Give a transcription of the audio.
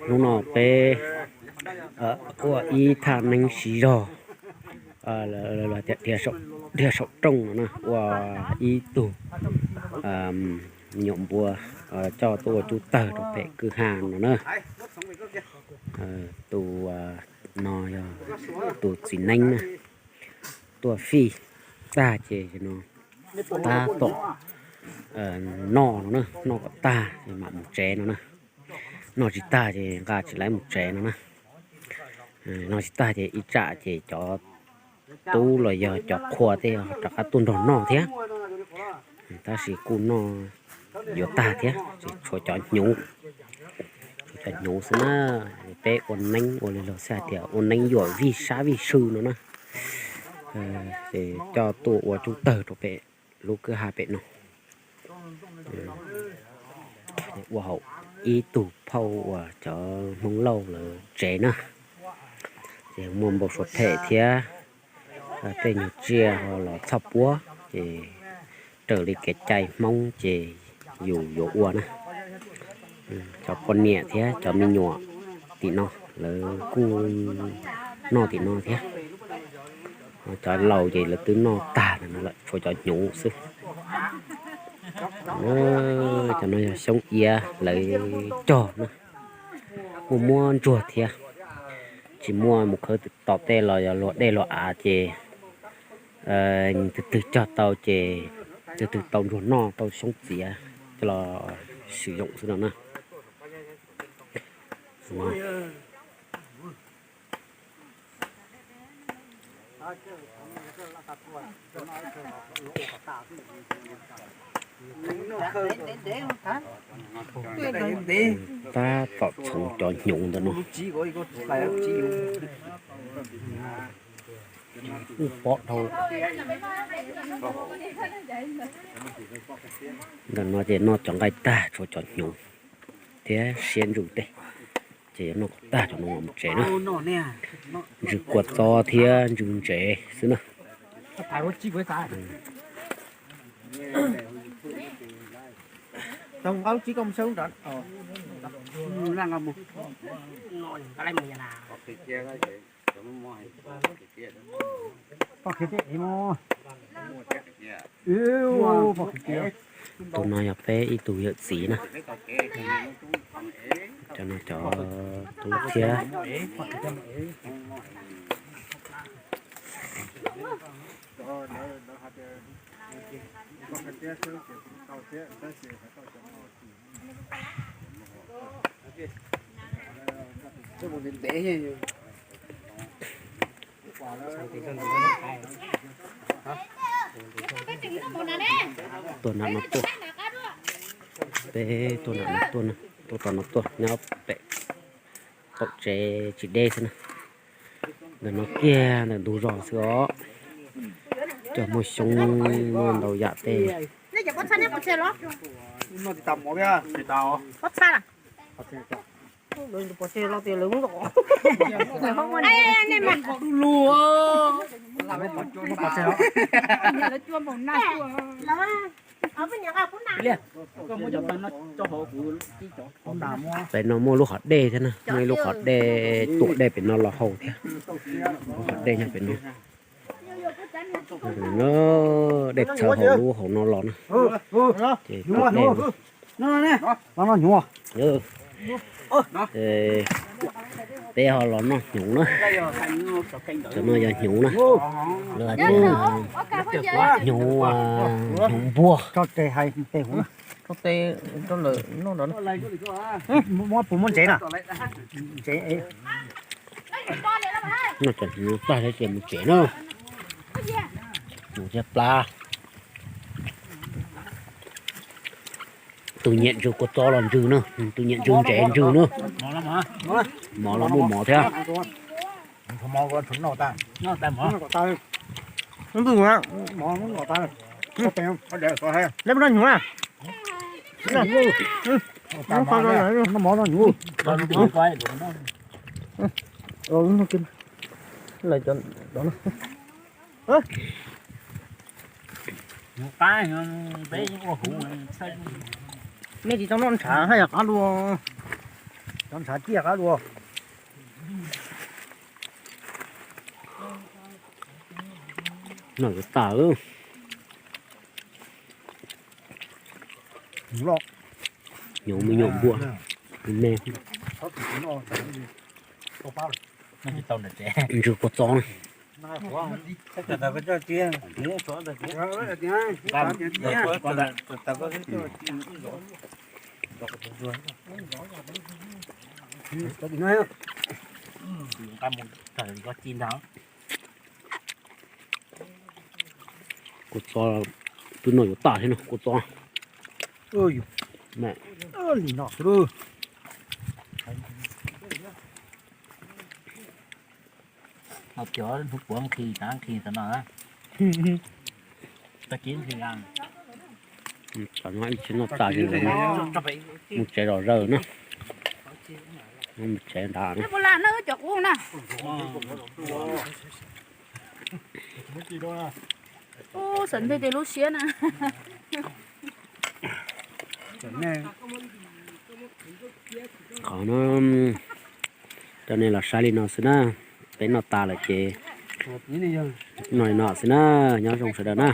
Hnub no peb ua ib thaj neeb siv zog dhia saum rooj no na, ua ib tug me nyuam npua coj tuaj ua cub tawg rau pem kwj ha no na. Tus no yog tus txiv neeb na, tuaj fij tag ces no tab tom noj no na, noj kom tag mam mus tsev no na. Noj tsis tag ces nqa tsis laib mus tsev no na. Noj tsis tag ces ib tsam ces cov tub los yog cov qhua tej rov qab tuaj nrog noj thiab. Tab sis kuj noj yuav tag thiab, tshuav cov hnyuv, tshuav cov hnyuv xwb na. Peb ua neeb ua li luag xwb hais tias ua neeb yuam vij sab vij sw no na. Ces coj tuaj ua cub tawg rau pem lub kwj ha pem no. Ua hauv ib tug phauj uas cov Hmoob Lauj lawv tsev na. Ces muaj npau suav phem thiab tej nyuag tsiaj ho los txhoj puab ces raws li kev cai Hmoob ces yus yuav ua na. Cov poj niam thiab cov me nyuam tim no lawv kuj noj tim no thiab. Cov laus ces lawv twb noj tag lawm, tshuav cov hnyuv xwb. Cov no yog xyoob iav lawv cog na, muaj muab ntsuag thiab. Tsis muaj mus khawb tom tej los yog luag dej luag av ces twg twg cog tau ces twg twg tau ntsuag noj tau xyoob txiav coj los swm yoom xwb no na. Tab tom txhoov cov hnyuv ntawm no. Wb pom dhau. Ntawm no ces noj cov nqaij tag tshuav cov hnyuv thiab siab ntsws tej, ces yuav noj kom tag cov no mus tsev na. Ntsws kua txob thiab ntsws ntsev xwb na. Tus no yog peb ib tug yawm txiv na. Cov no cov tub thiab. Tuaj nram no tuaj, peb tuaj nram no tuaj, tuaj tom no tuaj nyob pem qaum tsev tsis deb xwb na. Ntawm no kiag ntawm ntug zos xwb os. Cog muaj xyoob muaj ntau yam tej. Pem no muaj lub qhov dej thiab na, muaj ib lub qhov dej tuam dej pem no los haus thiab. Lub qhov dej nyob pem no. Dej txhawv hauv lub hauv no los na. Ces tuam dej. Peb ho los noj hnyuv na. Cov no yog hnyuv na. Lawv hais tias hnyuv, hnyuv npuag. Muab puas muab ntsev na. Ntsev. Noj cov hnyuv tag thiab ces mus tsev na. Mus thiab plab. Tus nyiam ntsws kua txob los ntsws na, tus nyiam ntsws ntsev ntsws na. Mov los muaj mov thiab. Noj hnyuv na. Noj mov noj hnyuv. Nej tsis tau noj ntshav haj yam qab dua, cov ntshav ciaj qab dua. Noj yuav tas lawm. Nyuam me nyuam npua me. Ntsw kua txob. Kua txob twb noj yuav tas thiab no kua txob. Hnub puav nqhis, nqhis tau no. Tag kis nqhis. Tam no ib txhia noj tas ces mus tsev zom zaws na. Mus tsev nrad na. Ub, xam ntej tias lub siab na. Qhov no coj nej los saib li no xwb na. Peb noj tas lawm ces noj li no xwb na. Nyob zoo sawv daws na.